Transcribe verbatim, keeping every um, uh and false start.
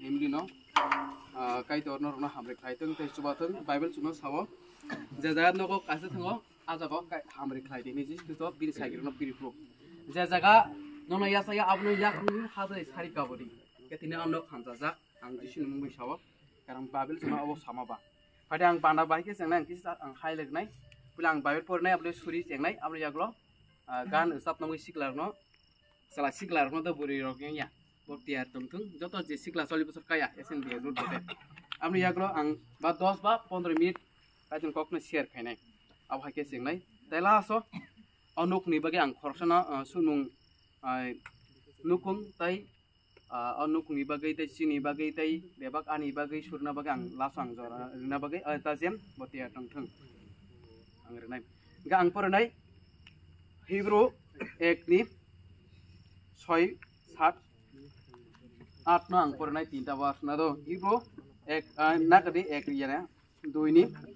Family no, ah, Kaitor no rokno hamri khlai thung tei chuba thung. Bible chuno sao, je jaga nogo kaisa thango, a jaga o kai-, hamri khlai di hinwi Jisu Khristo bini saikirokno bini phuru. Je jaga nono yasa ya abono yak nungwi ha dai sari kabodi. Ke tini ang nok hamjajak, ang Jisu ni mungwi sao, karon Bible chuno abo sama ba. Phai de ang bana bai khe chengnai, ang kisa ang hai leknai, pula ang Bible pornai, abole suri chengnai, abole yaglo, ah, gan usap nungwi sikla rokno, sala sikla rokno do buri rok yang ya. Bo tiyar tongthung, joto je sikla choli bosor kaya, S N B A road bote. Aboni yagro ang ba dos ba pondro minute kaitor kokno share khainai. Abo hai khe chengnai. Tei last o, o nokni bagwi ang khoroksano, ah, sunung, ah, nukung tei, ah, o nokni bagwi tei chini bagwi tei bebak ani bagwi surna bagwi ang last o ang jora rwna bagwi, ah, ta jem bo tiyar tongthung. Ang rwnai. Hingkhe ang porinai Hebrew ek ni soi, sat, aat no ang porinai tinta verse na do. Hebrew ek, ah, nakadi ek yana, dui ni soi.